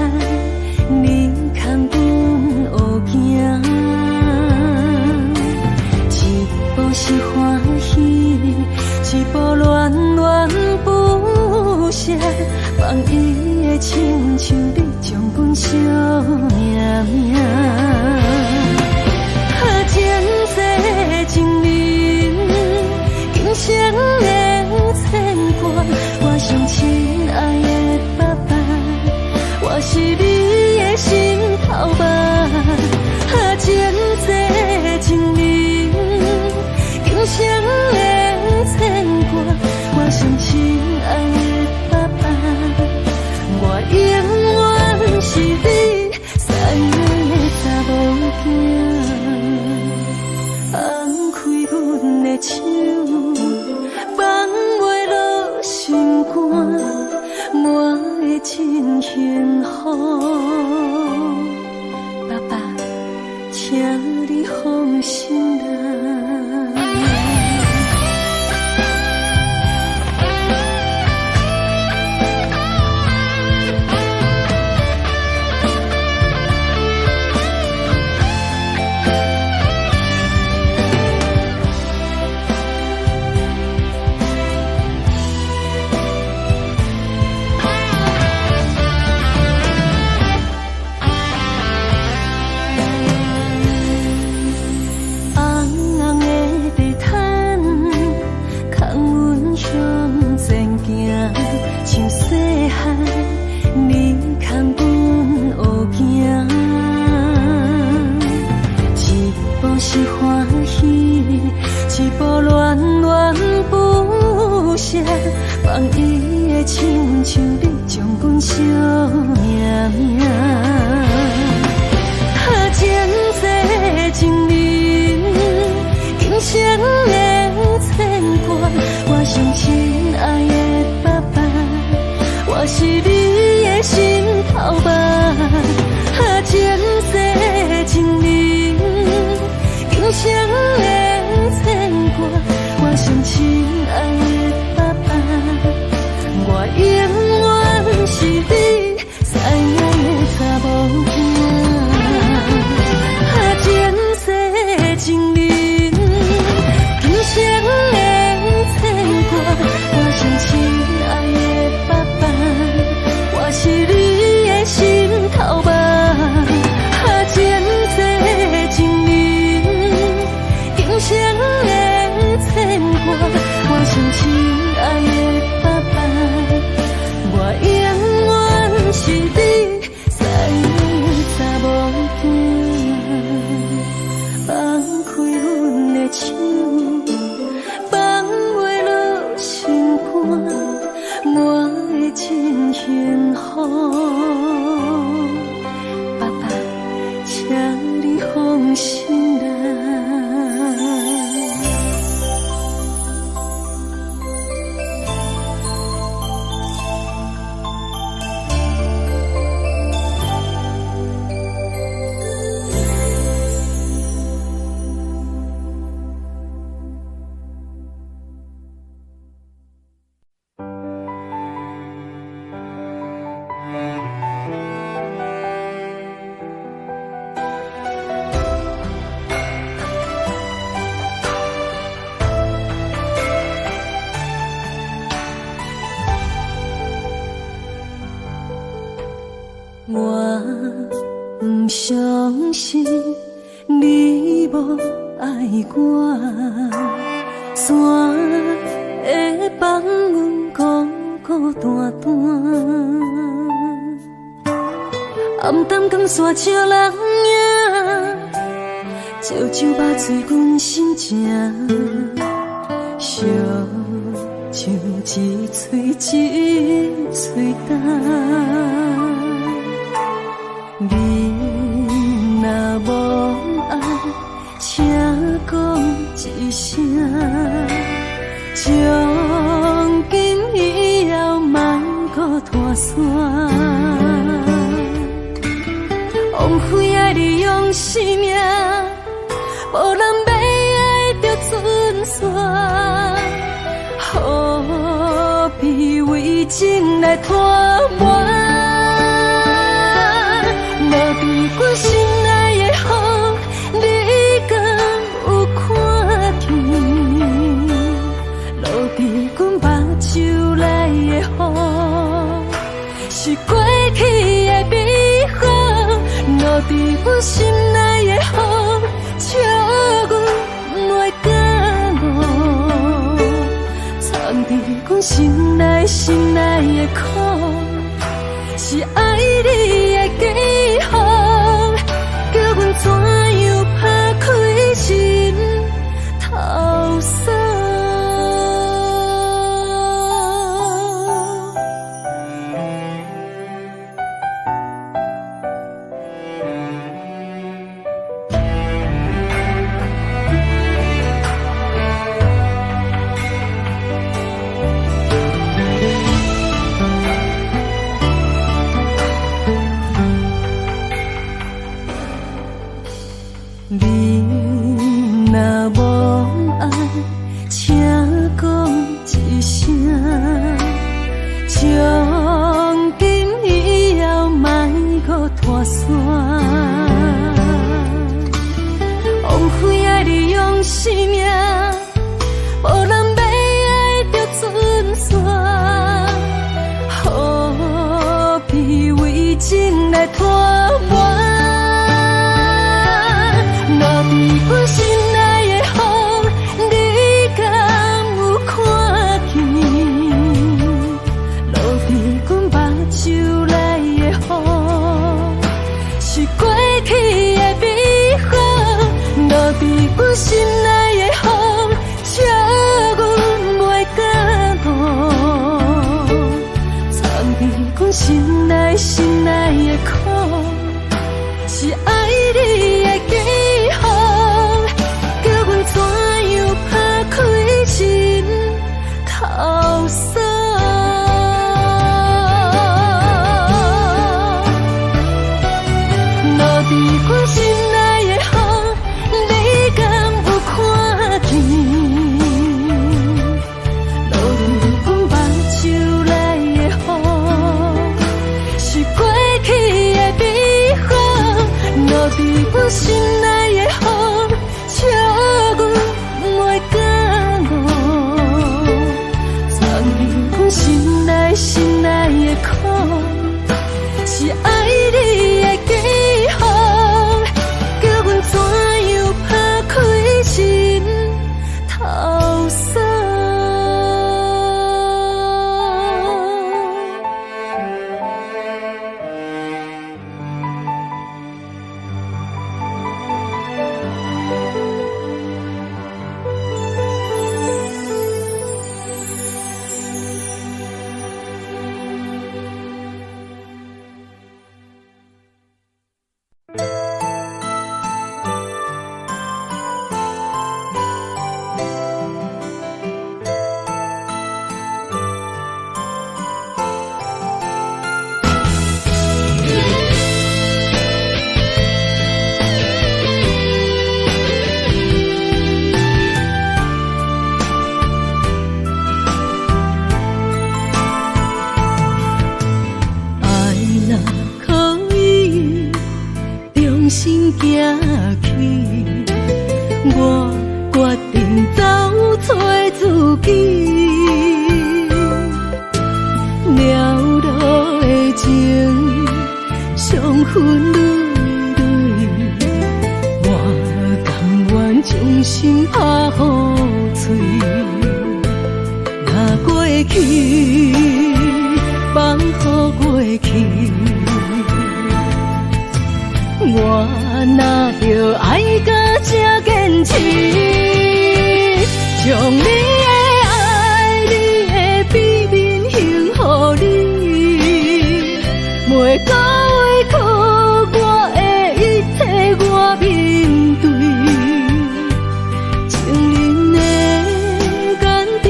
海，你牽阮學行。一步是歡喜，一步戀戀不捨。放伊的親像你將阮惜命命。前世情人，今生的牽掛，我上親愛的爸爸，我是你的心頭肉。前世情人，今生的牽掛，我上親愛的爸爸，我永遠是你三个的查某囝。放開阮的手，放袂落心肝，我會真幸福。爸爸，請你放心啦。紅紅的地毯，牽阮向前行，像細漢你牽阮學行。一步是歡喜，一步戀戀不捨。放伊的親像你將阮惜命命。前世情人，今生的牽掛，我上親愛的爸爸，我是你的心頭肉。前世情人，今生的牽掛，我上親愛的爸爸，我永遠是你三个的查某囝。前世情人，今生的牽掛，我上親愛的爸爸，我是你的心頭肉。前世情人，今生的牽掛，我上親愛的爸爸，我永遠是你三个的查某囝。放開阮的手，放袂落心肝，我會真幸福。爸爸，請你放心啦。我毋相信你無愛我，怎會放阮孤孤單單？暗淡光线照人影，照酒肉醉阮心情，烧像一喙一喙焦。你若無愛，請講一聲，從今以後莫閣拖散。枉費愛你用生命，無人欲愛就准煞，何必為情來拖磨？阮心內的雨，你敢有看見？落佇阮目睭內的雨，是過去的美好。落佇阮心內的雨，笑阮袂感悟，藏佇阮心內心內的苦，是愛你的記號，叫阮怎樣拍開心頭鎖。你若無愛，請講一聲，從今以後莫閣拖線。枉費愛你用生命，無人欲愛就准煞，何必為情來拖磨？落佇阮心內的雨，你敢有看見？落佇阮目睭內的雨，是過去的美好。落佇阮心內的雨，笑阮袂感悟，藏佇阮心內心內的苦，是愛你的記號，叫阮怎樣拍開心頭鎖。落佇阮心內的雨，你敢有看見？落佇阮目睭內的雨，是過去的美好。落佇阮心內的雨，笑阮袂感悟，藏佇阮心內心內的苦，是愛你的記號，叫阮怎樣拍開心頭鎖。愛若可以重新行去，我決定走揣自己。寥落的情，傷痕累累，我甘願將心拍予碎。若過去放予過去，我若著愛甲這堅持，將你的愛，你的秘密還予你，袂閣委屈我的一切，我面對。情人的眼中，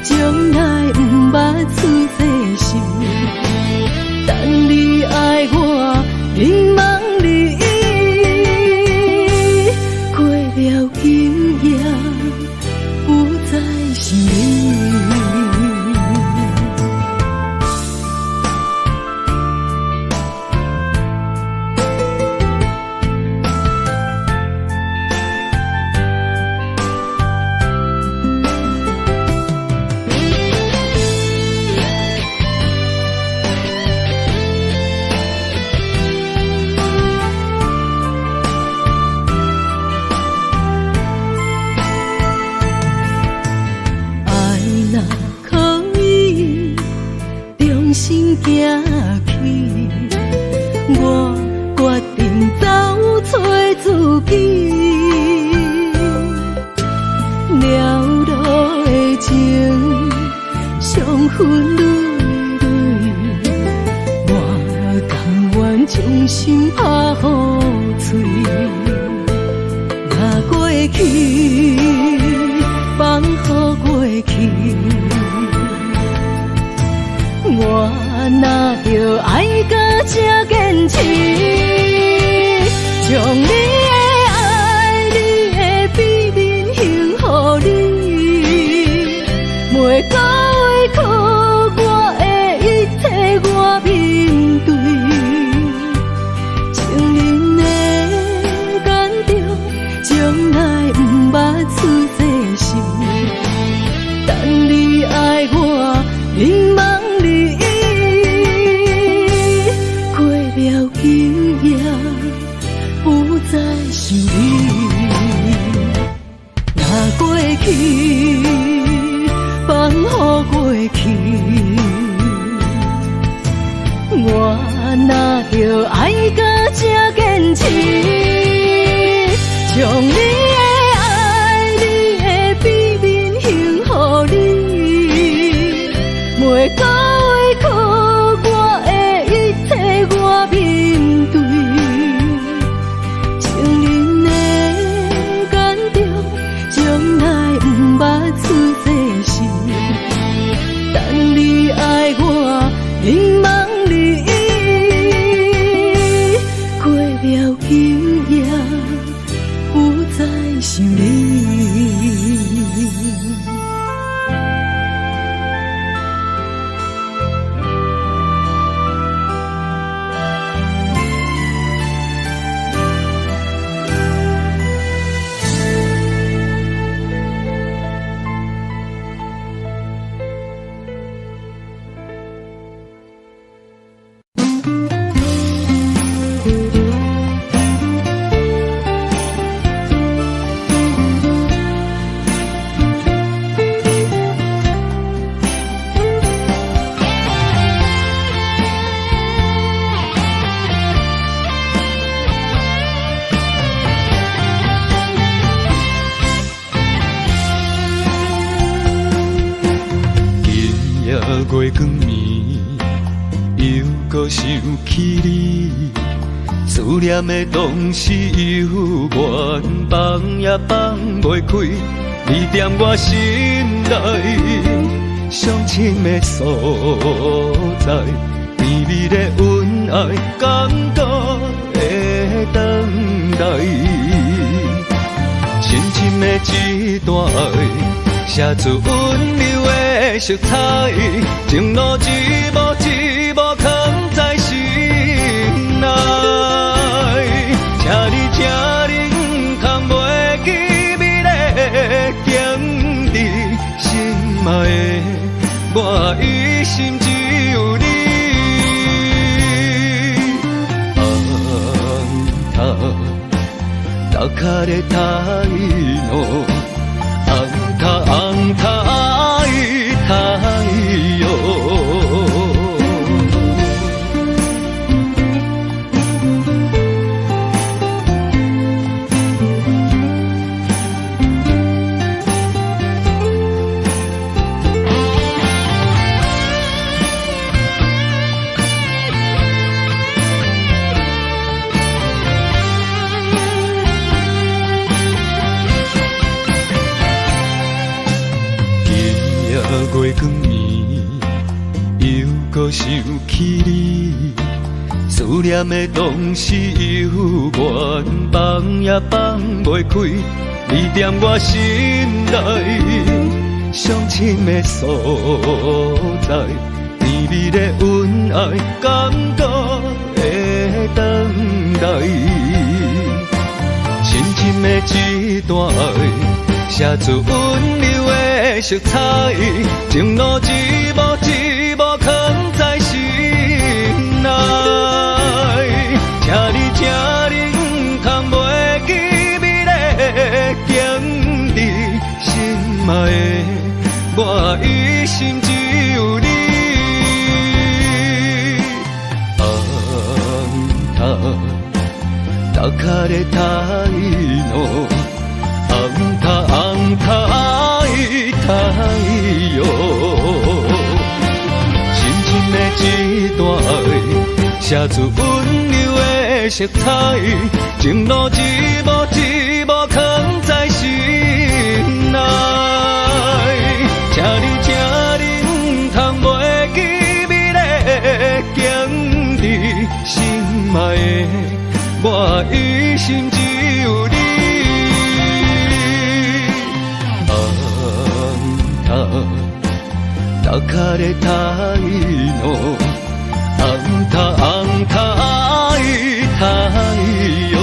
從來毋捌出這事，等你愛我，忍茫離。過了今夜，不再是你。我決定走揣自己。寥落的情，傷痕累累，我甘願將心拍予碎。若過去放予過去，我若著愛甲這堅持，將你的愛，你的秘密還予你，袂閣委屈我的一切，我面對。情人的眼中，從來毋捌出這事，等你愛我，忍茫離異，過了今夜，不再想你。若過去放予過去，我若著愛甲這堅持，將你的愛，你的秘密還予你，袂閣委屈我的一切，我面對。情人的眼中，從來毋捌出這事，等你愛我，忍茫離異，過了今夜，不再想你。今夜月光暝，猶閣想起你，思念的同時猶原放也放袂開，你踮我心內上深的所在，甜蜜的恩愛，感覺會轉來，深深的這段愛。寫出溫柔的色彩，情路一步一步藏在心內。請你，請你毋通袂記美麗的景致，心愛的，我一心只有你。あんた抱かれたいの。あんたあんた会いたいよ。今夜月光暝，猶閣想起你，思念的同時猶原放也放袂開，你踮我心內上深的所在，甜蜜的恩愛，感覺會轉來，深深的這段愛。寫出溫柔的色彩，情路一步一步藏在心內。請你，請你毋通袂記美麗的景致，心愛的，我一心只有你。あん抱かれたいの。あんたあんた会いたいよ。深深的一段爱，写出温柔的色彩，情路一步一步藏在心内。请你，请你毋通袂记美丽的景致，心爱的，我一心只有你。あんた抱かれたいの。あんたあんた会いたいよ。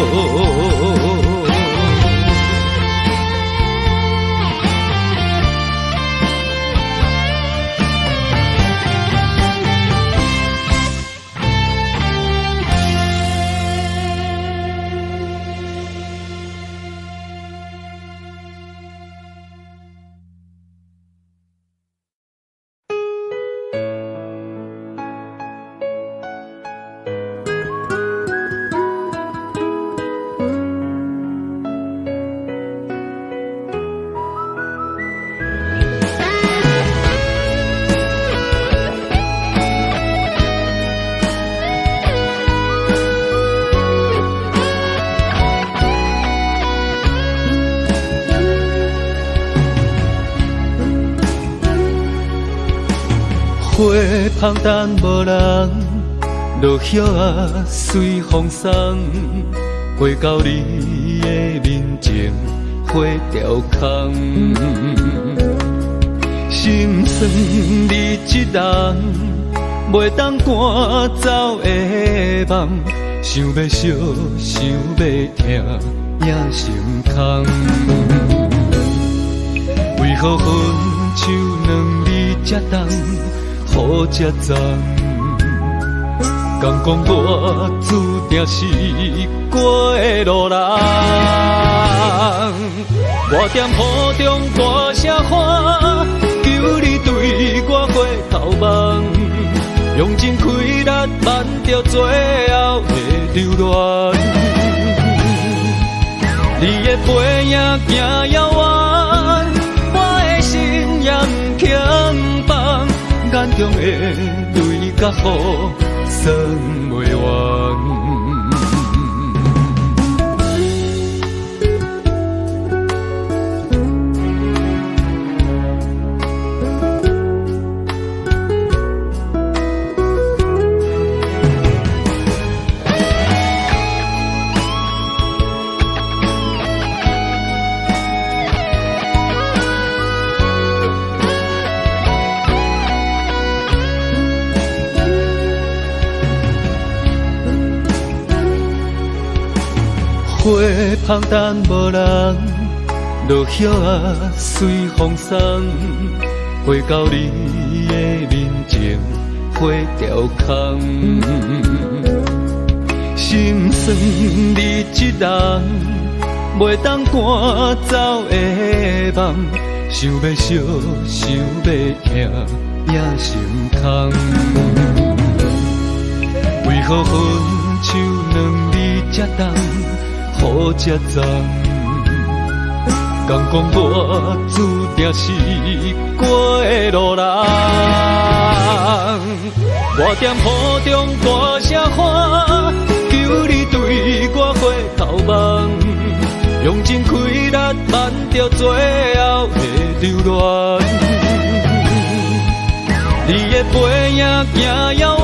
花香等无人，落叶仔随风送，过到你的面前，花条空。心酸你一人，袂当赶走的梦，想欲惜，想欲疼，也心空。为何分手两字这重？雨这重，敢讲我注定是过路人。我踮雨中大声喊，求你对我回头望，用尽气力挽著最后的留恋。你的背影行遥远，我的心也毋肯放。眼中的泪甲雨，算袂完。花香等无人，落叶仔随风送，飞到你的面前，花条空。心酸你一人，袂当赶走的梦，想欲惜，想欲疼，也心空。为何分手两字这重？雨这重，敢讲我注定是过路人。我踮雨中大声喊，求你对我回头望，用尽气力挽著最后的留恋。你的背影行遥远，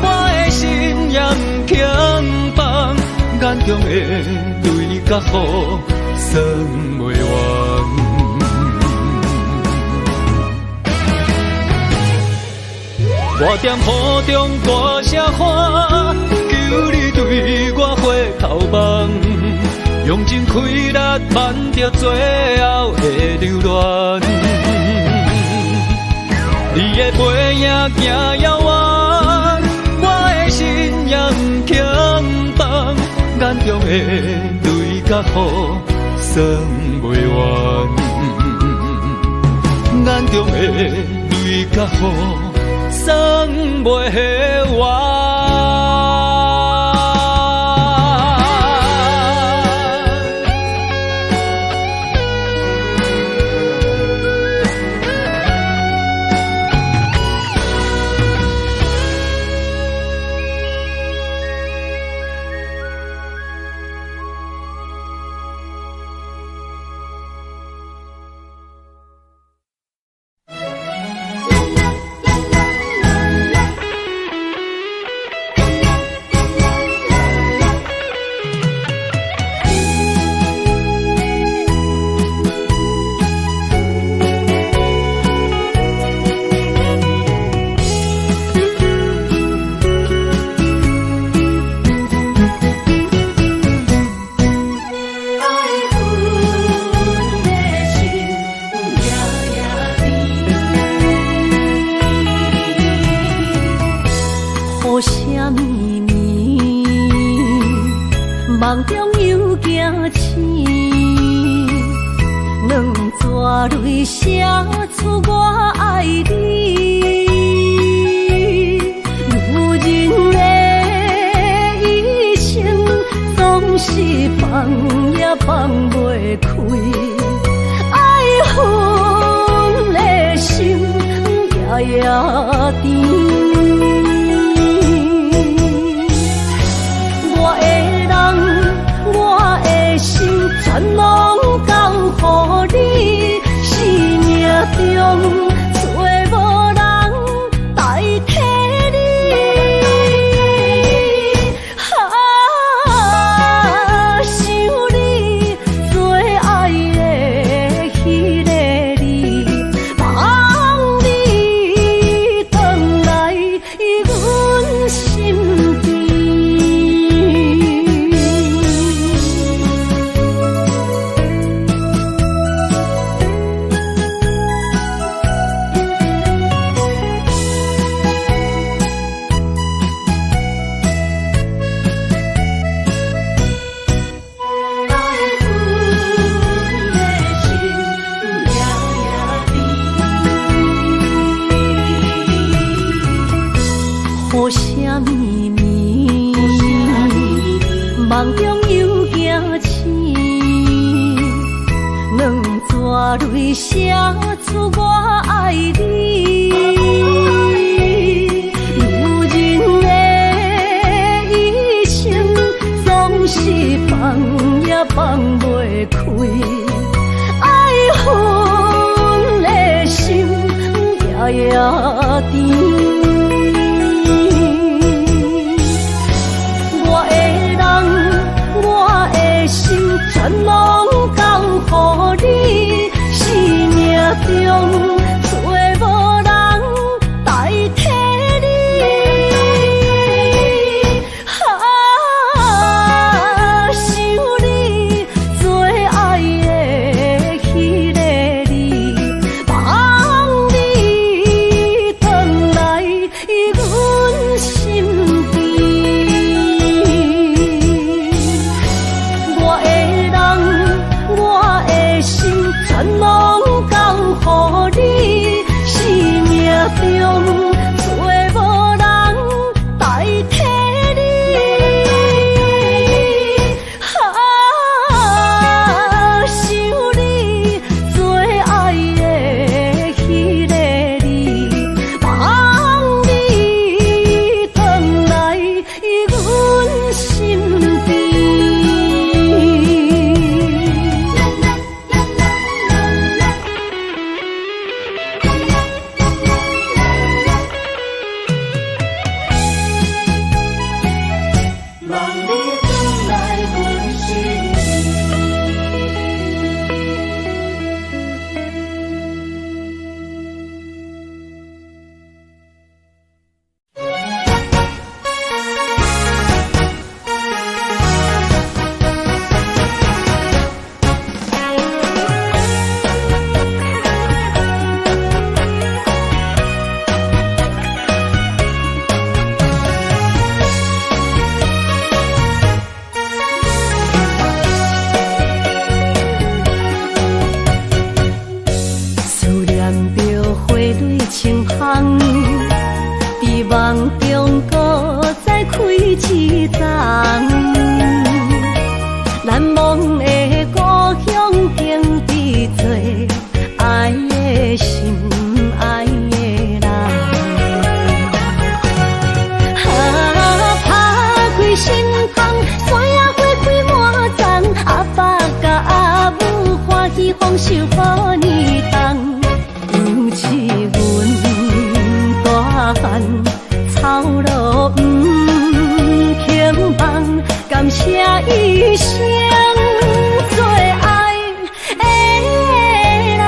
我的心也毋肯放。眼中的泪甲雨，算袂完。我踮雨中大声喊，求你对我回头望，用尽气力挽著最后的留恋。你的背影行遥远，我的心也毋肯放。眼中的泪甲雨，算袂完。眼中的泪甲雨，算袂完。夢中又驚醒，兩逝淚寫出我愛你。女人的一生總是放也放袂開，愛恨的心夜夜甜。我的人，我的心，全攏交予你，生命中找無人代替你。啊，想你最愛的彼个你，望你轉來阮身邊。愛恨的心夜夜甜，雨聲綿綿，夢中又驚醒，兩逝淚寫出我愛你。女人的一生總是放也放袂開，愛恨的心夜夜甜。我的人，我的心，全攏交予你，生命中找無人代替你。啊，想你最愛的彼个你，望你轉來阮身邊。我的人，我的心，全攏交予你，生命中找無人代替你。啊，想你最愛的彼个你，望你轉來阮身邊。望你轉來阮身邊。思念著花蕊清香，佇夢中閣再開一叢。難忘的故鄉景致多，愛的心，愛的人。啊，拍開心窗，山野花開滿叢，阿爸佮阿母歡喜豐收好年冬。尤其阮大漢，操勞毋肯放，感謝一生最愛的人。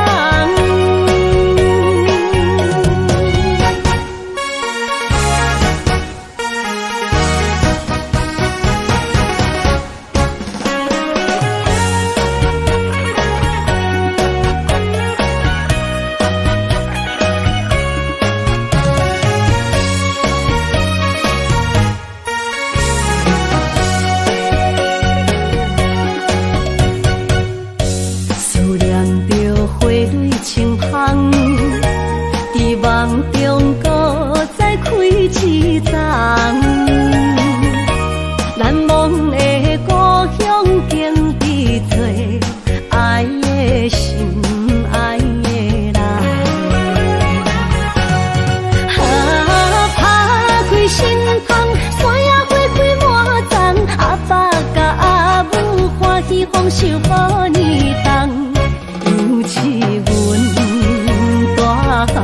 豐收予你重，尤其阮大漢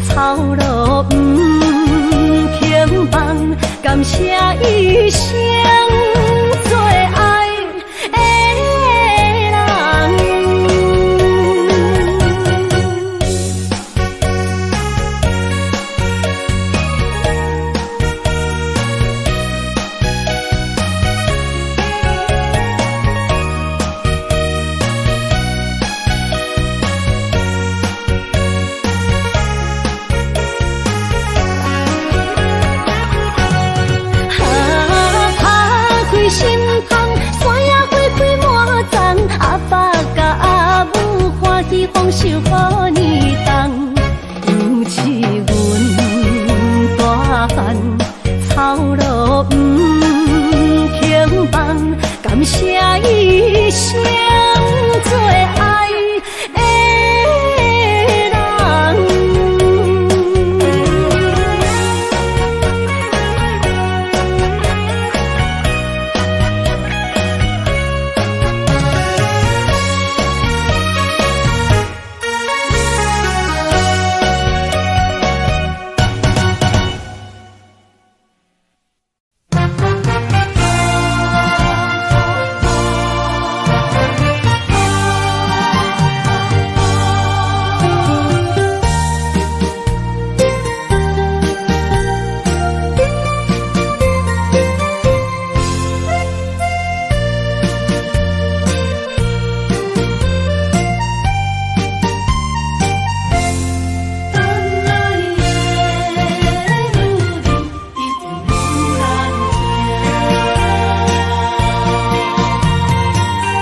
操勞毋肯放，感謝一生最愛的人。啊，拍開心窗，山野花開滿叢，阿爸佮阿母歡喜豐收予你重，尤其阮大漢操勞毋肯放，感謝一生最愛的人。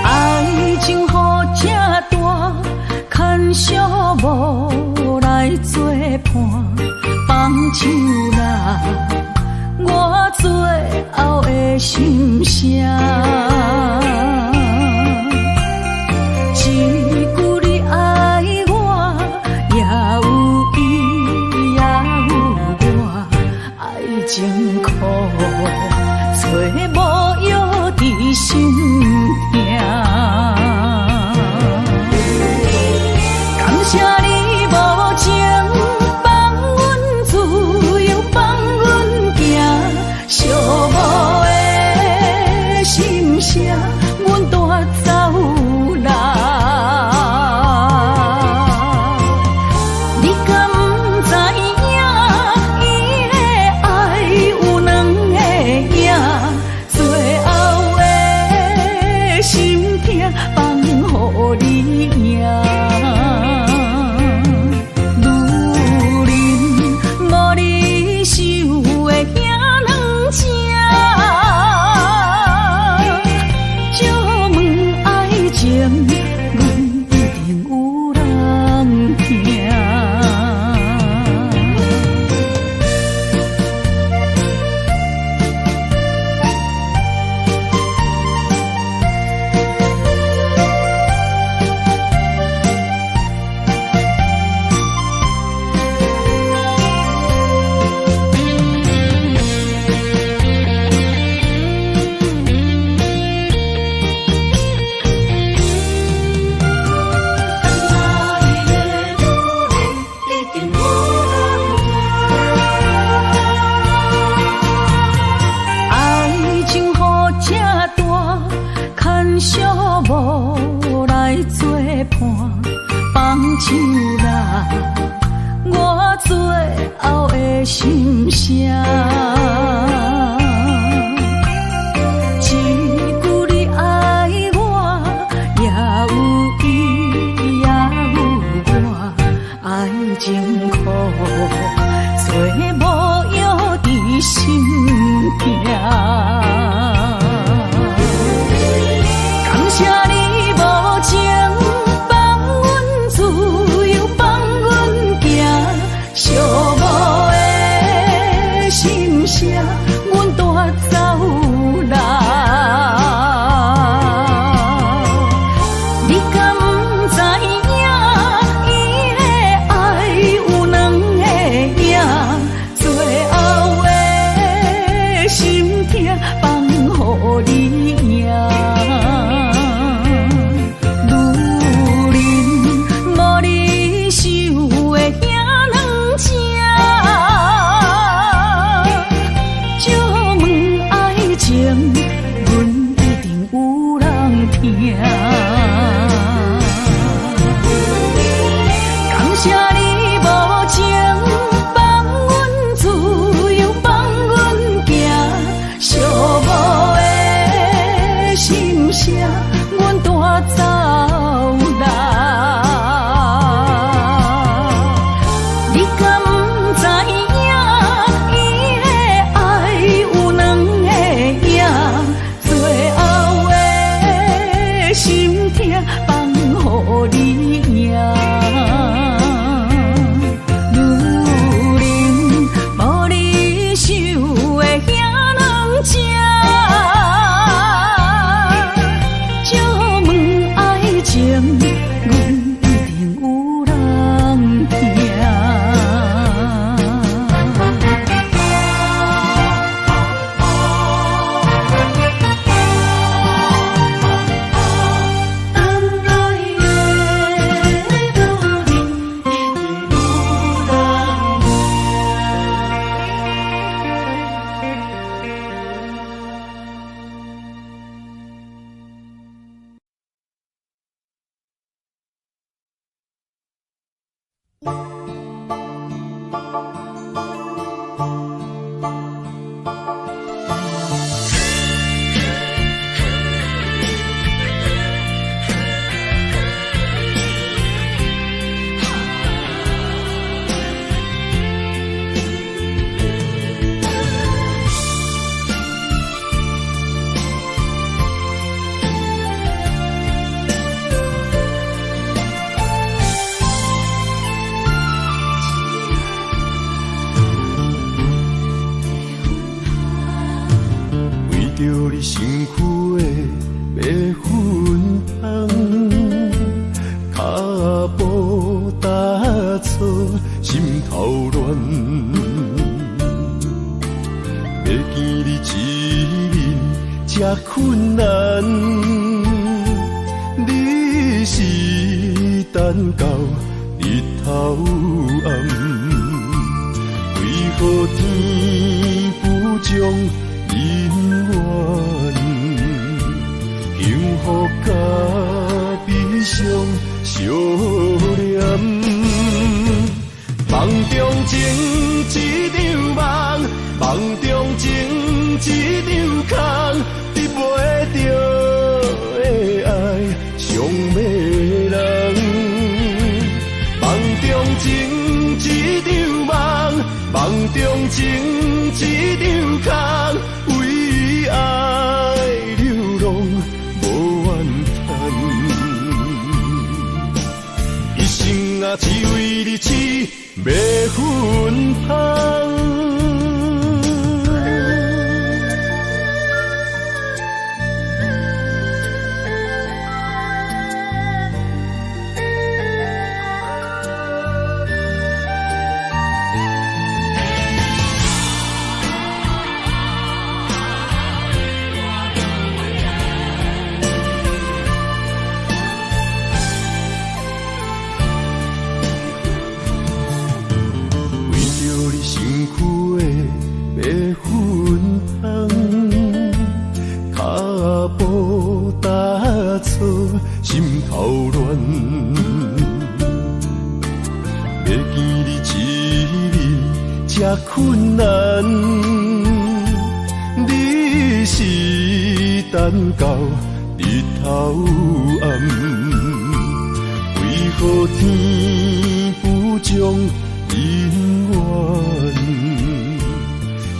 愛情予這大，牽小無來作伴，放手啦，我最後的心聲。一句你愛我，也有伊，也有我，愛情苦，找無藥治心疼。感謝你無情，放阮自由，放阮行，寂寞的心聲，阮帶走啦。你敢知影？伊的愛有兩个影，最後的心疼放予你贏。女人無你想的遐軟情，借問愛情，阮一定有人疼。愛情予這大，牽小無來作伴，放手啦，我最後的心聲。一句你愛我，也有伊，也有我，愛情苦，找無藥治心疼。感謝你無情，放阮自由，放阮行，寂寞的心聲。你身軀的白粉香，跤步踏錯，心頭亂。欲見你一面這困難，你是等到日頭暗，為何天不將姻緣，幸福佮悲傷相連。夢中情一場夢，夢中情一場空，得袂著的愛傷迷人。夢中情一場夢，夢中情一場空，為愛流浪無怨嘆，一生啊只為你痴迷芬芳。為著你身軀的白粉香，跤步踏錯，心頭亂。欲見你一面這困難，你是等到日頭暗，為何天不將姻緣，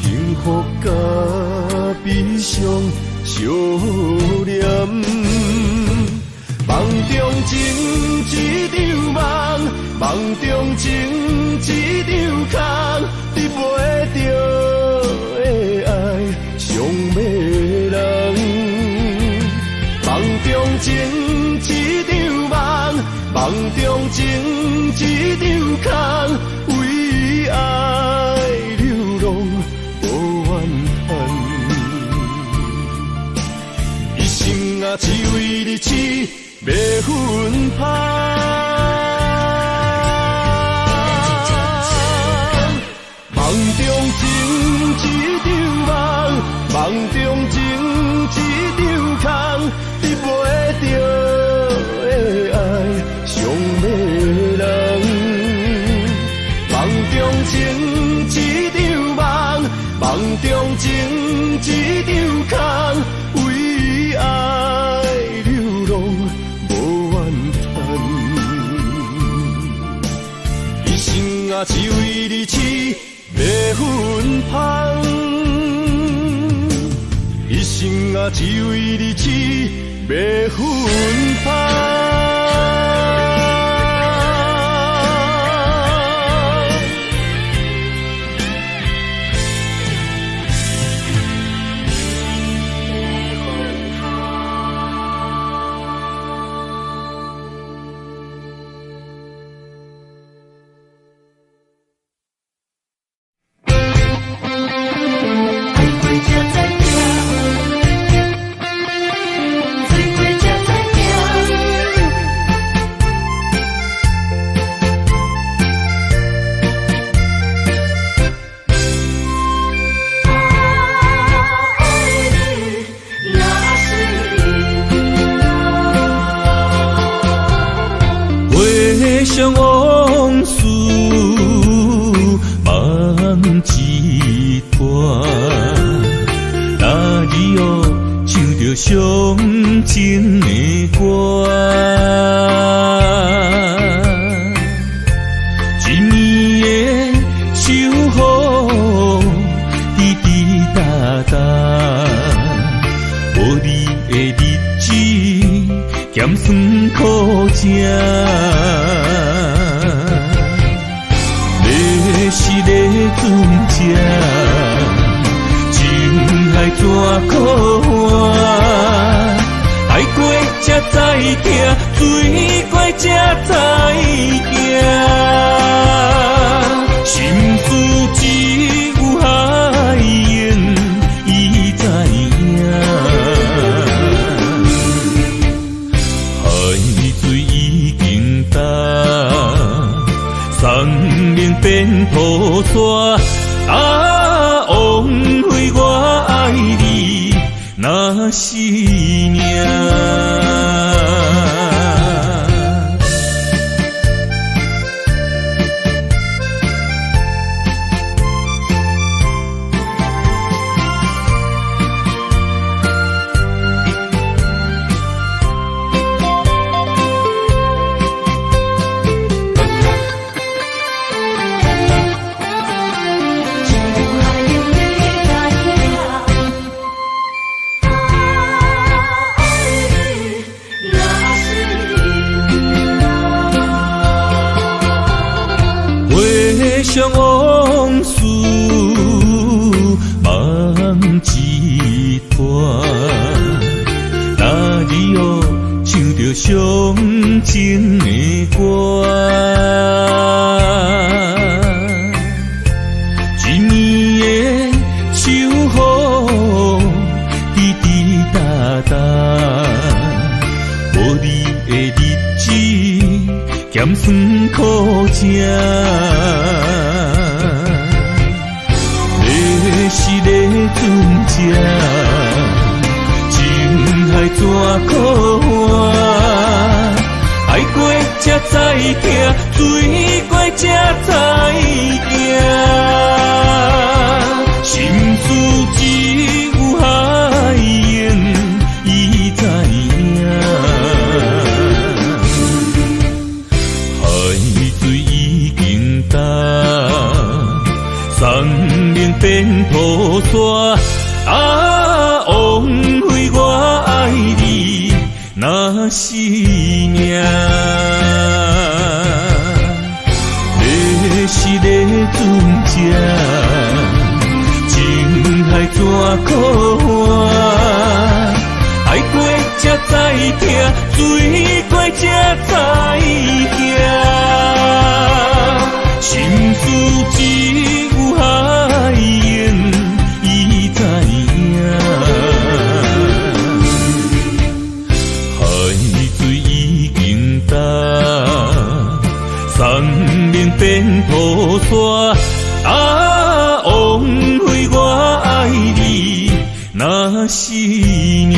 幸福佮悲傷相連。夢中情一場夢，夢中情一場空，得袂著的愛傷迷人。夢中情一場夢，夢中情一場空，為愛流浪無怨嘆，一生啊只為你痴迷芬芳。夢中情一場夢，夢中情一場空，得袂著的愛傷迷人。夢中情一場夢，夢中情一場空，為愛流浪無怨嘆，一生啊只為你痴迷芬芳，一生啊只為你痴迷芬芳。愛過才知疼，醉過才知疼。我愛你，若是回想往事，梦一段。那日哦，唱著伤情的歌，一暝的秋雨，滴滴答答，无你的日子，咸酸苦食。你是咧船只，情海怎可挽？疼，水過才知行。心事只有海湧伊知影，海水已經乾，山嶺變土沙。啊，枉費我愛你，若是命。回想往事，梦一团。那日哦，唱著伤情的歌，一暝的秋雨，滴滴答答，无你的日子，咸酸苦食。是咧船只，情海怎可换？爱过才知疼，水过才知行。心事只有海涌伊知影。海水已經乾，山嶺變土沙。啊，枉費我愛你，若是命。你是咧船只，情海怎可换？爱过才知疼，水过才知行。心事只有海涌伊知影。海水已經乾，山嶺變土沙。啊，枉費我愛你，若是命。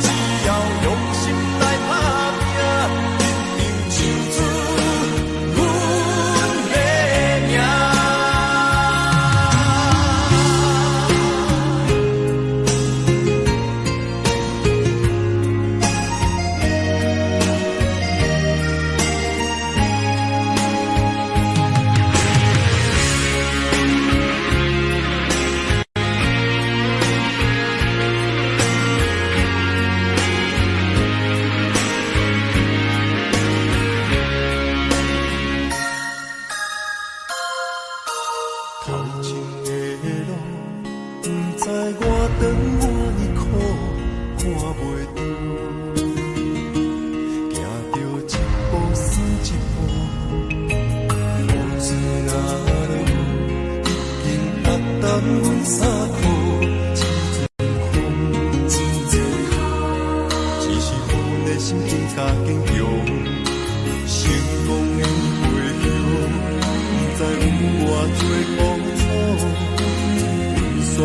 只要用心來打拼，一定唱出阮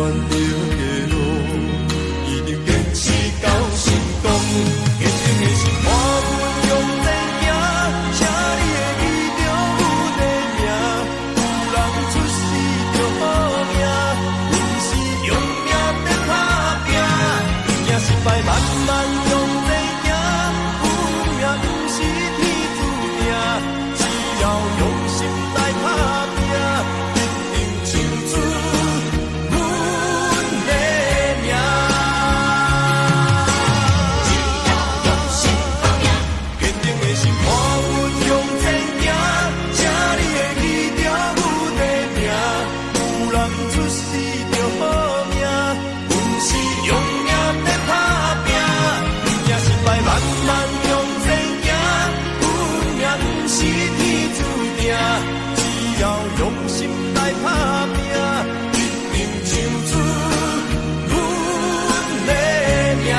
擇的路，一定堅持到成功。堅定的心伴阮向前行，請你會記著阮的名。有人出世著好命，阮是用命在打拼，赢失败慢慢向前行，运命毋是天注定，只要用心來打拼，一定唱出阮的名。只要用心打拼，堅定的心伴阮向前行，請你會記著阮的名。有人出世著好命，阮是用命在打拼，贏失敗慢慢向前行，運命毋是天注定，只要用心來打拼，一定唱出阮的名。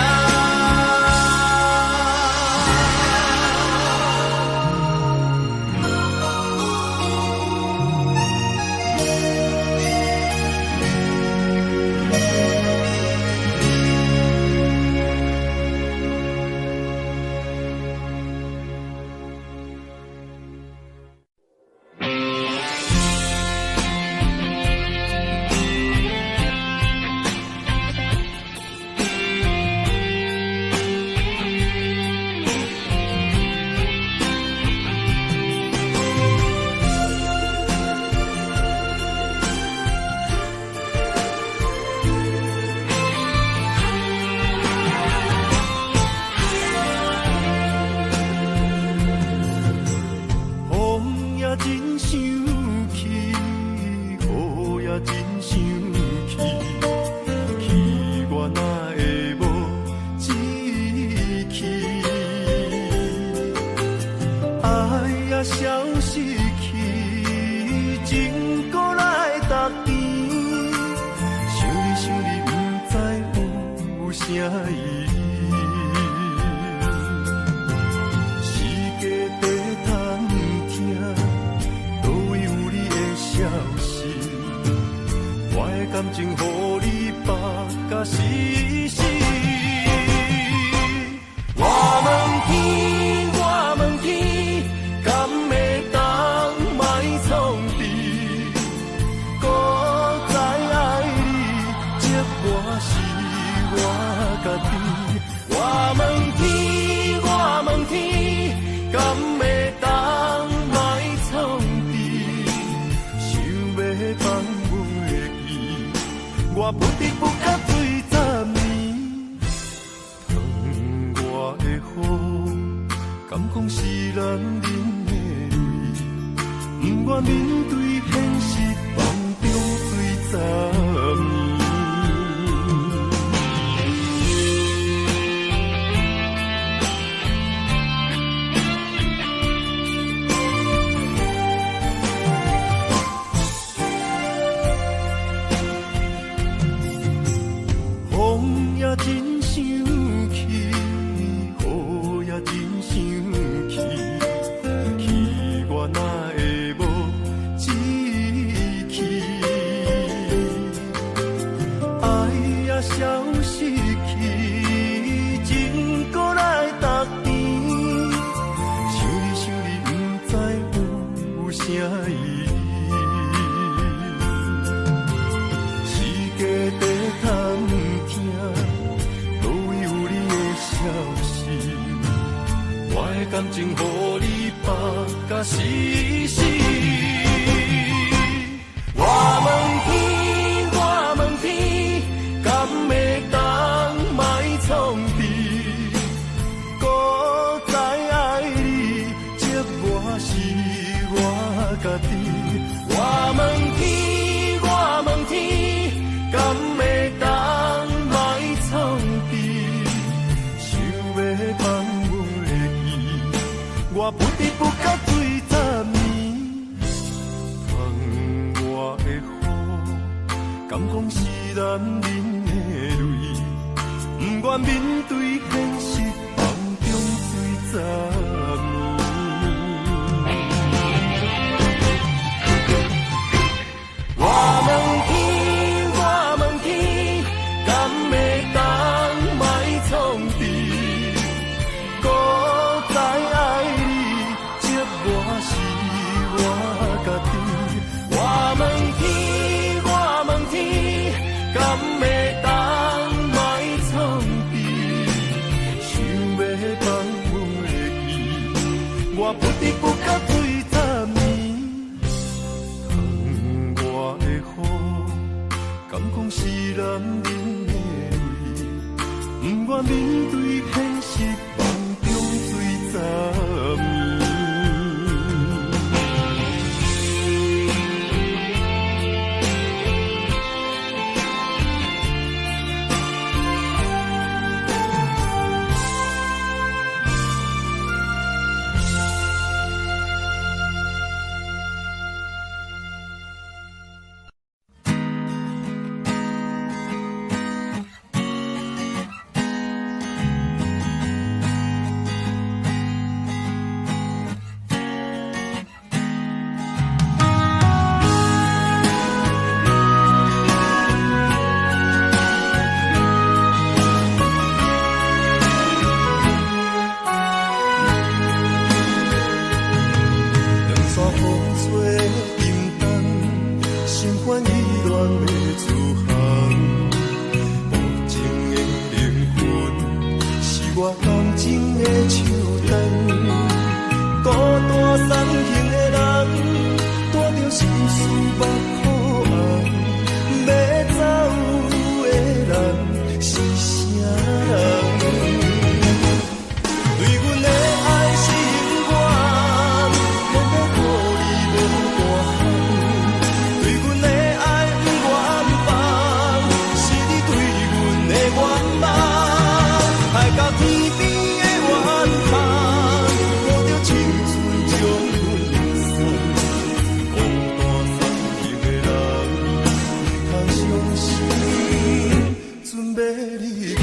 風也真生氣，雨也真生氣，氣我哪會無志氣？愛也消失去，情閣來逐甜。想你想你，毋知有啥意義。世界在探聽，佗位有你的消息？我的感情予你縛甲死死。我問天，我問天，敢會當莫創治？閣再愛你，折磨是我家己。我問天，我問天，敢會當莫創治？想欲放袂記，我不知不覺醉十年。窗外的雨，敢講是男人的淚？不願面對現實，放縱醉十年。風也真生氣，雨也真生氣，氣我哪會無志氣？愛也消失去，情閣來逐甜。想你想你，毋知有啥意義。世界在探聽，佗位有你的消息？我的感情予你縛甲死死。我問天，我問天，敢會當莫創治？閣再愛你，折磨是我家己。我問天，我問天，敢會當莫創治？想欲放袂記，我不知不覺醉十年。窗外的雨，敢講是男人的淚？不願面對現實，放縱醉十年。我問天，我問天，欲自航。无情的灵魂，是我感情的树洞。孤单送行的人，带著心事目苦红，欲走的人是啥人？对阮的爱是永远，免欲顾虑无大项。对阮的爱不愿放，是你对阮的愿望。爱到天边的远方，看著青春将阮送。孤单送行的人，毋通伤心，准欲离港。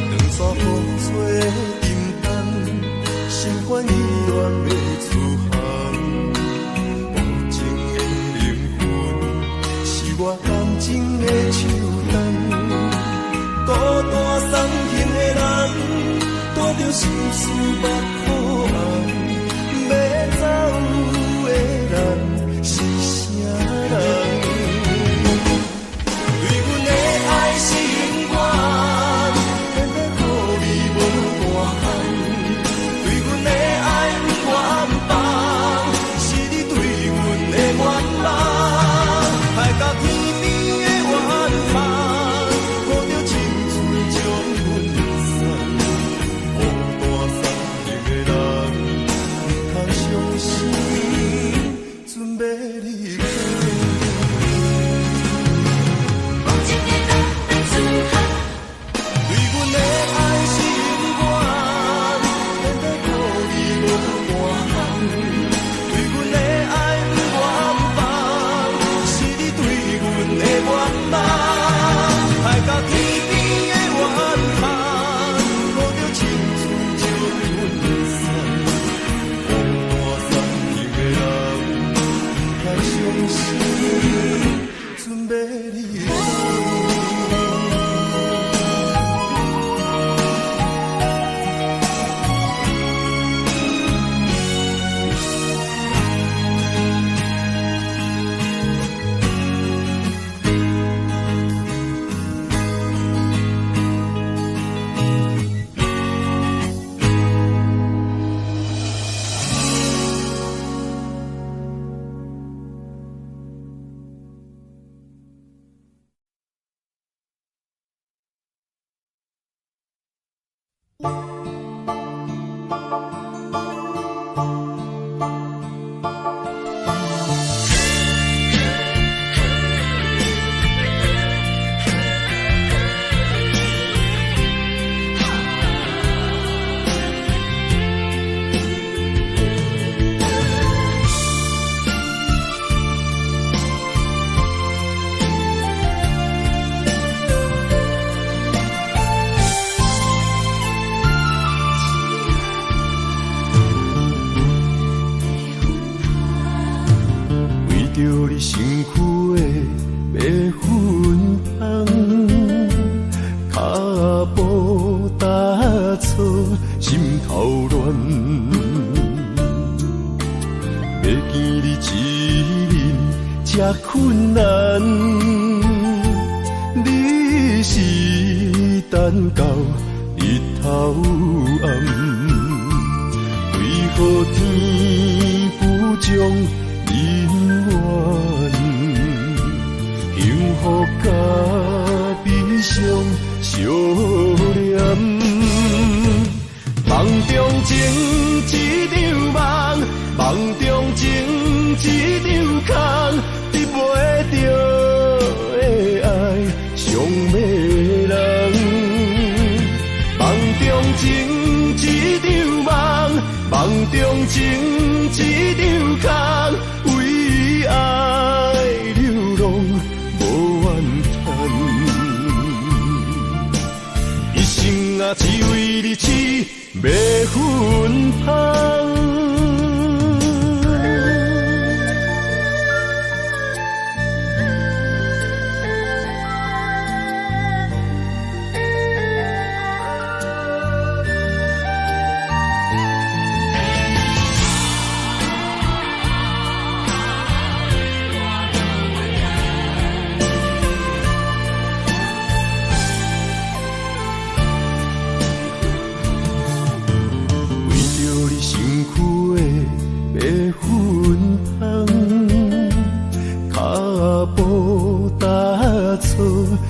长沙风吹沉重，心烦意乱欲自航。无情的灵魂，是我感情的树洞。孤单送行的人，带著心事目苦红，欲走的人是啥人？对阮的爱是永远，免欲顾虑无大项。对阮的爱不愿放，是你对阮的愿望。爱到天边的远方，看著青春将阮送。孤单送行的人，毋通伤心，准欲离港。无情的人欲自航。对阮的爱是永远，免欲顾虑无大项。对阮的爱不愿放，是你对阮的愿望。爱到天边的远方，看著青春将阮送。孤单送行的人，毋通伤心，准欲离港。为著你身躯的白粉香，脚步踏错，心头乱。欲见你一面这困难，你是等到日头暗，为何天不将姻缘，幸福甲悲伤相连。梦中情一场梦，梦中情一场空，得袂著的爱伤迷人。梦中情一场梦，梦中情一场空，为爱你為你痴欲芬芳。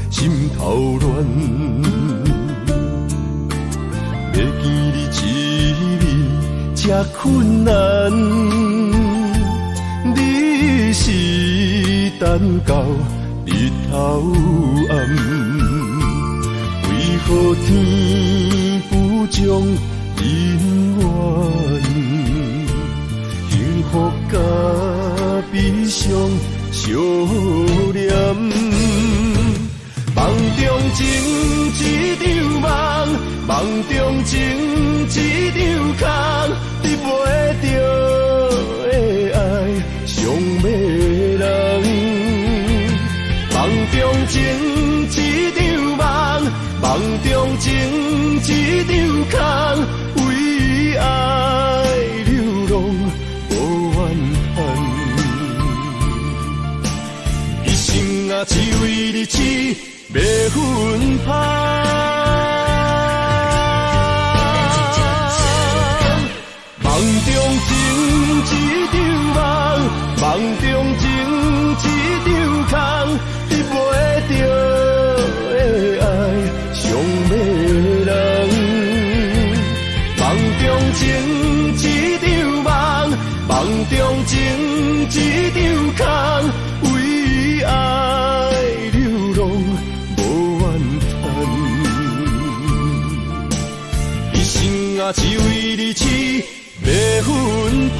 心頭亂，欲見你一面這困難。你是等到日頭暗，為何天不將人怨？幸福佮悲傷相連。夢中情一場夢，夢中情一場空，得袂著的愛傷迷人。夢中情一場夢，夢中情一場空，為愛流浪無怨嘆。一生啊，只為你痴。欲芬芳，夢中情一場夢，夢中情一場空，得袂著的愛傷迷人。夢中情一場夢，夢中情一場空，為愛流浪無怨嘆。一生啊，只為你痴欲芬芳。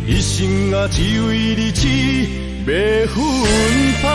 一生啊，只為你痴欲芬芳。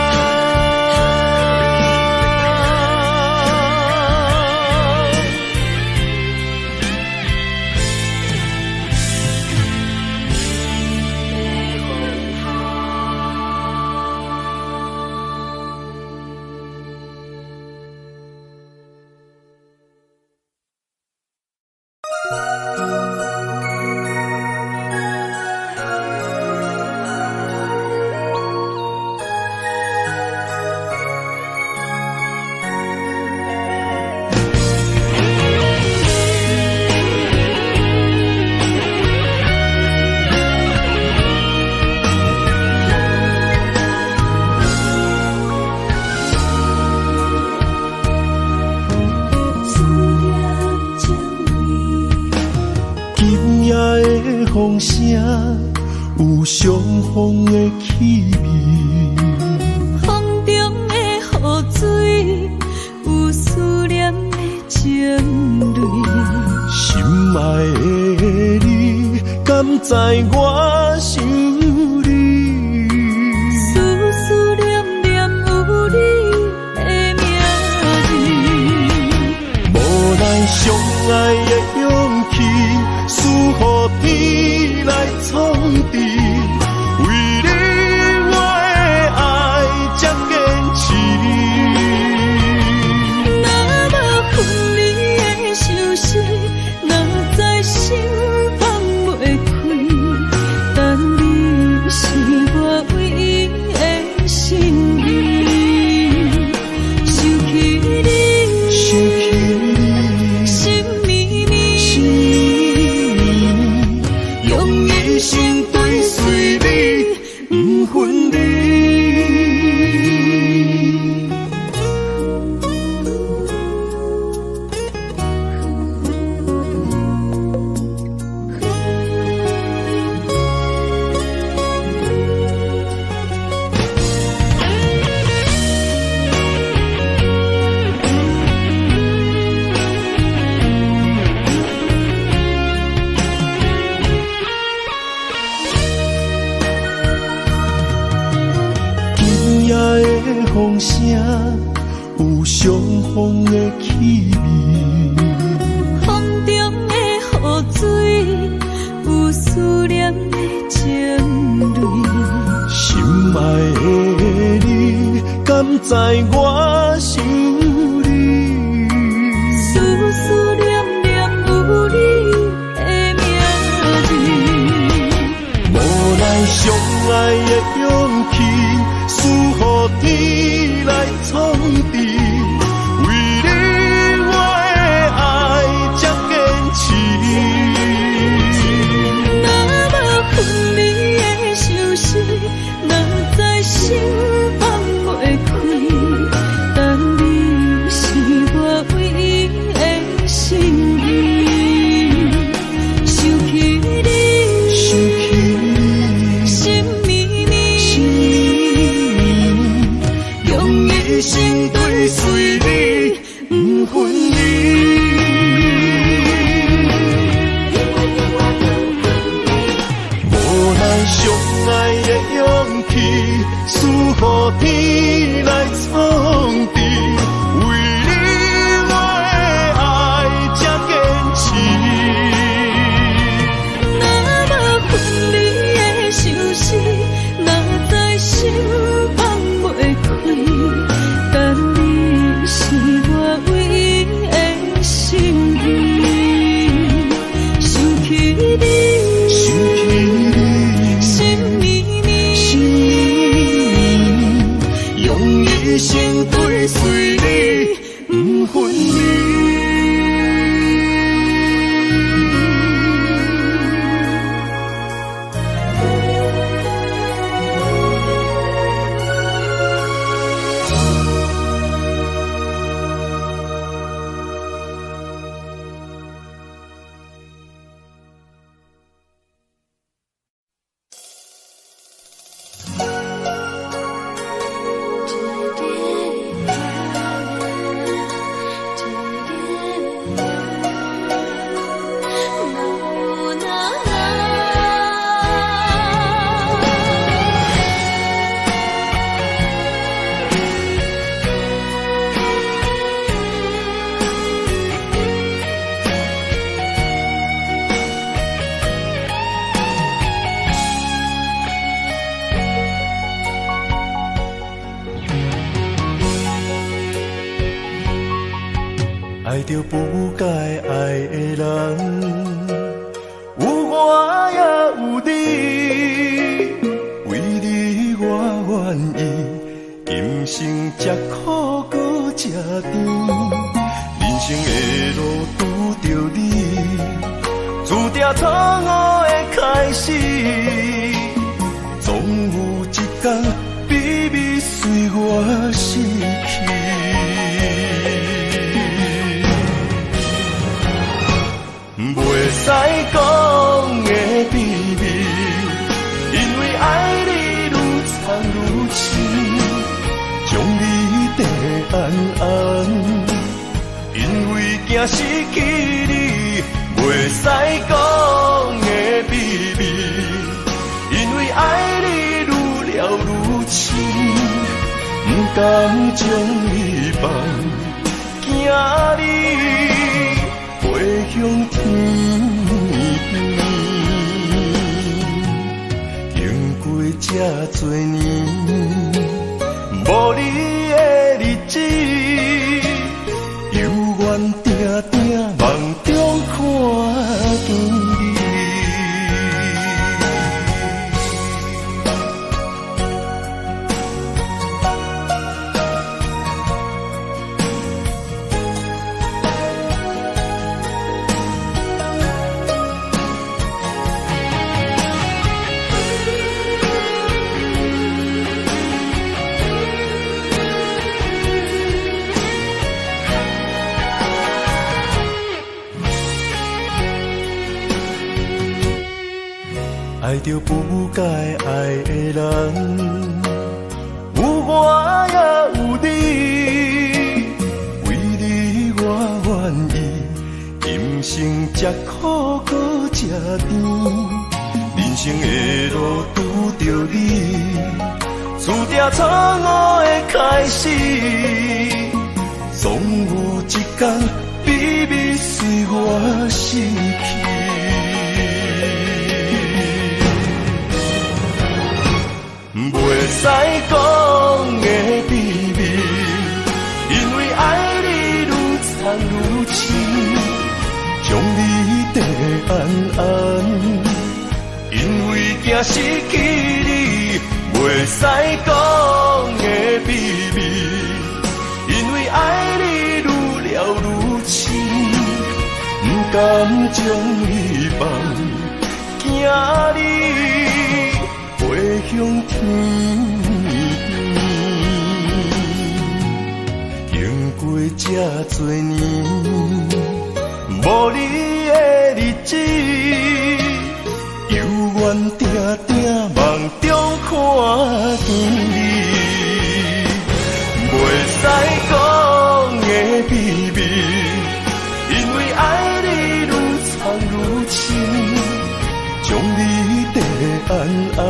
風聲有傷風的氣味，風中的雨水有思念的情淚。心愛的你，敢知我想你？思思念念有你的名字，無奈相愛的勇氣，輸予天來創治，為你我的愛才堅持。若無分離的相思，哪知心放袂開？但你是我唯一的心意。想起你，想起你，心绵绵，心绵绵，用一生追隨你，不分離。今夜的風聲有有相逢的气味。风中的雨水，有思念的情泪。心爱的你，敢知我想你？思思念念有你的名字。无奈相爱的勇气，输予天来创治。为你我的爱才坚持。若无分离的相思，哪知心放袂开。但你是我唯一的心意。想起你，想起你，心绵绵，心绵绵，用一生追随你，不分离。无奈相爱的勇气，输予天来创治。为你我的爱才坚持。若无分离的相思，哪知心放袂开。但你是我唯一的心意。想起你，想起你，心绵绵，心绵绵，用一生追随你，不分离。爱着不该爱的人，有我也有你，为你我愿意，今生吃苦阁吃甜。人生的路拄著你，注定错误的开始。总有一天，美美随我死去。袂使讲的秘密，因为爱你愈藏愈深，将你地暗暗，因为惊失去你。袂使讲的秘密，因为爱你愈了愈深，不甘将你放，惊你飞向天边。经过这多年，无你的日子，犹原定定梦中看见你。爱著不该爱的人，有我也有你，为你我愿意，今生吃苦阁吃甜，人生的路拄著你，注定错误的开始。總有一天秘密隨我失去。袂使講的秘密，因為愛你愈藏愈深，將你地安安。因為驚失去你，袂使講的秘密，因為愛你愈了愈深，不甘將你放，驚你飛向天邊。經過這多年，無你的日子，猶原定定夢中看見你。袂使講的秘密，因為愛你愈藏愈深，將你地安安。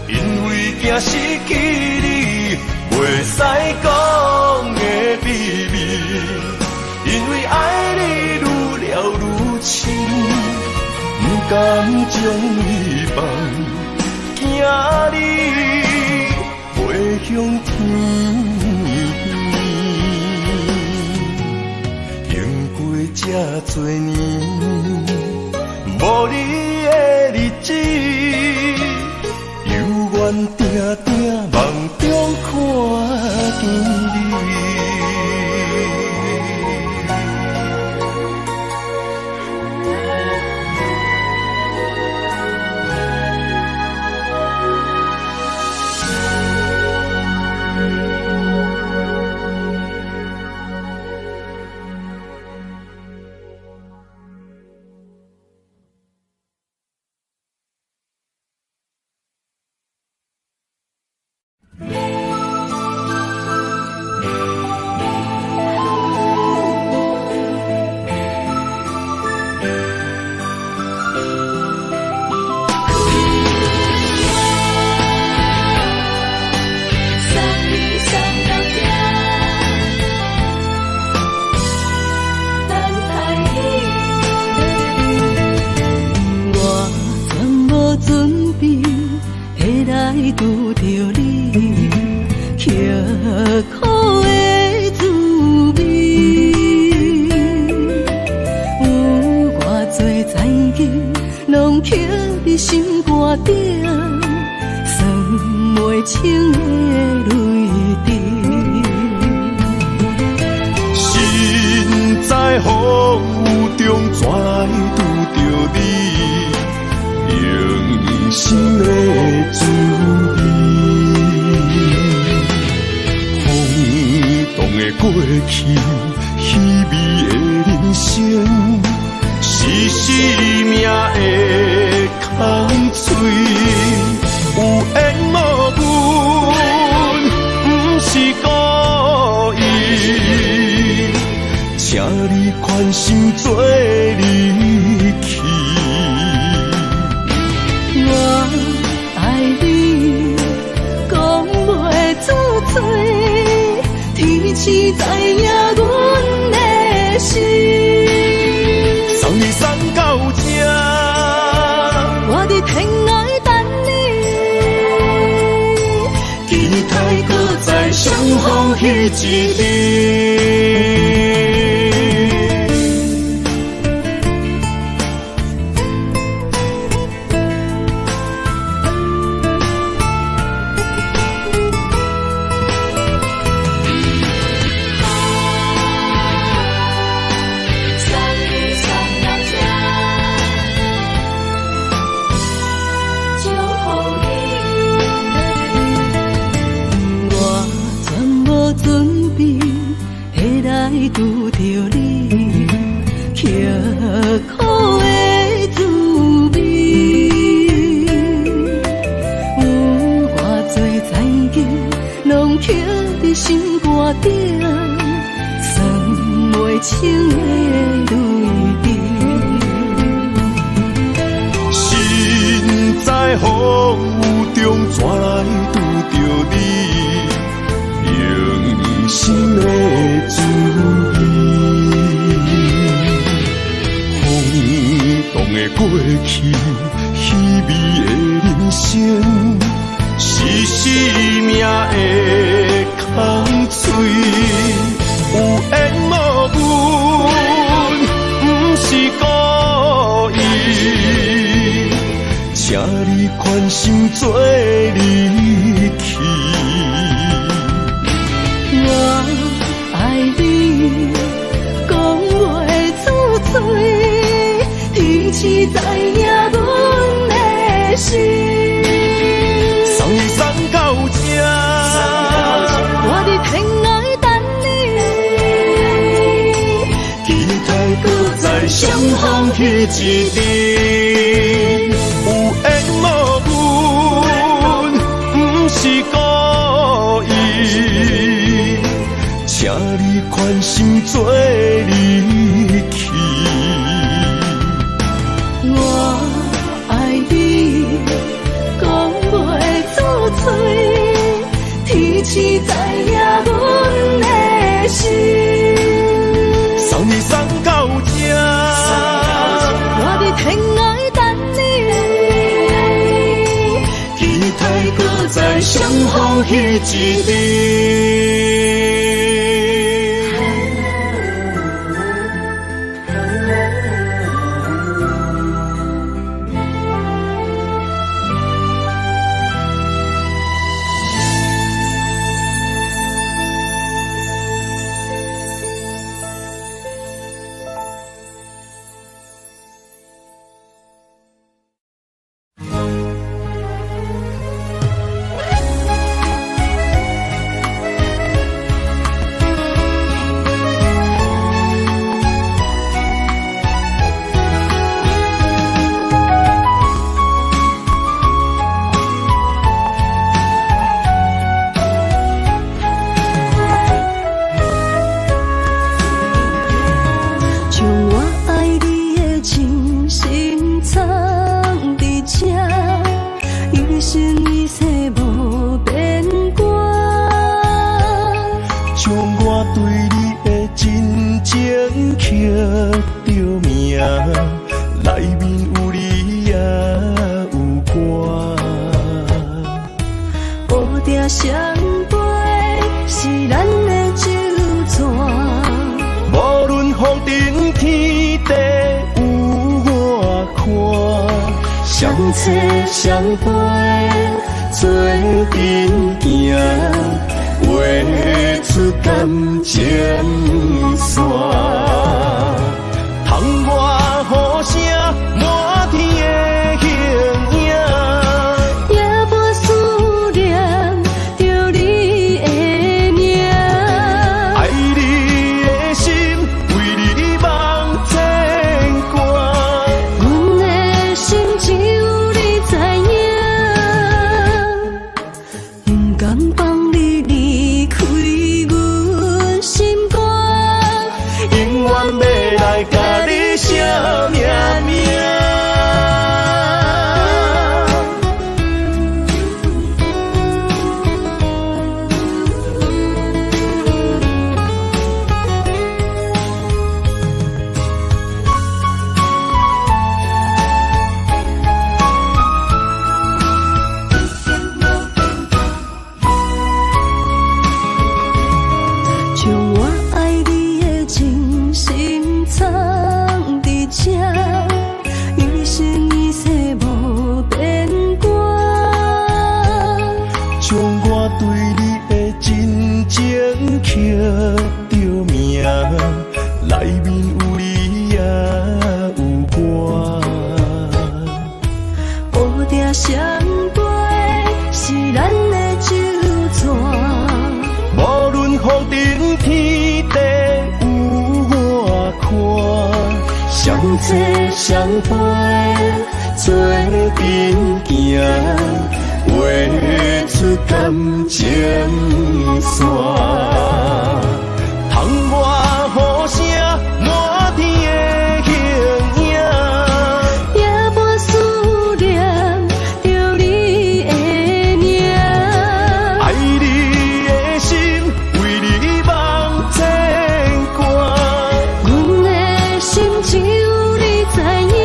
因為驚失去你，袂使講的秘密，因為愛你愈了愈深，不甘將你放，驚你飛向天邊。經過這多年，無你的日子，猶原定定夢中看見你。送你送到這，等待你。我全無準備會來拄著你，刻苦的滋味。有偌濟残景，攏刻佇心肝頂，算袂清的淚滴。身在風雨中，怎來拄著你？用心的滋味。風動的過去，稀微的人生，是生命的空喙。有緣無分，不是故意。請你寬心做離去。我愛你，講袂出嘴，天星知影阮的心。送你送到這，我佇天涯等你，期待閣再相逢彼一日。送你送到這，祝福你。我全無準備會來拄著你，刻苦的滋味。有偌濟殘景，攏刻佇心肝頂，算袂清的淚滴。身在風雨中，怎來拄著你？用心的的過去，稀微的人生，是生命的空喙。有緣無分，毋是故意，請你寬心做離去。我愛你，講袂出嘴，天時知影阮的心。送你送到這，我佇天涯等你，期待閣再相逢彼一日。有緣無分，毋是故意，請你寬心做離去。我愛你，講袂出嘴，天時知影阮的心。送你送到這，我佇天涯等你，期待閣再相逢彼一日。將我愛你的真心藏佇這，一生一世無變卦。將我對你的真情刻著名，內面有你也有我。烏蝶相飞是咱的酒泉，無論風塵天地有偌寬，相找相陪做陣行，畫出感情線。窗外雨聲滿天的形影，也無思念著你的名。愛你的心為你茫牽掛。阮的心只有你知影，不甘放你離開阮心肝。永遠欲來共你寫命名。將我愛你的真心藏佇這，一生一世無變卦。將我對你的真情刻著名，內面有你也有我。烏蝶相飞是咱的酒泉，無論風塵天地有偌寬，相找相陪做陣行，畫出感情線。窗外雨聲滿天的形影，也無思念著你的名。愛你的心為你茫牽掛。阮的心只有你知影，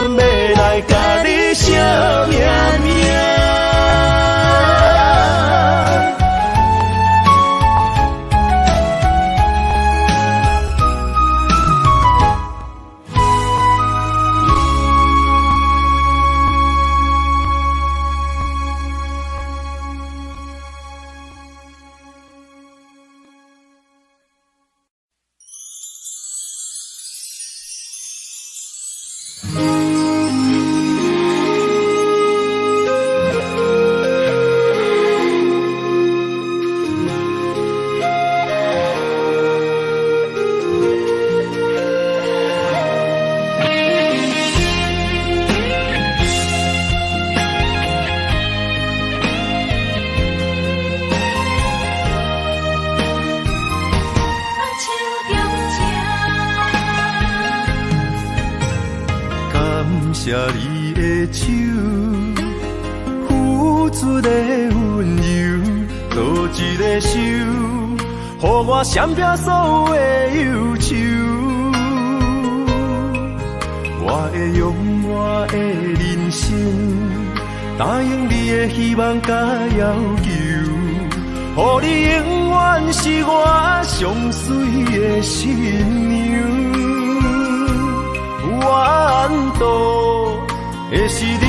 愿欲來共你惜命命。感謝你的手，付出的溫柔，倒一个手，予我閃避所有的憂愁。我會用我的人生，答應你的希望佮要求，予你永遠是我上媠的新娘。缘途的是你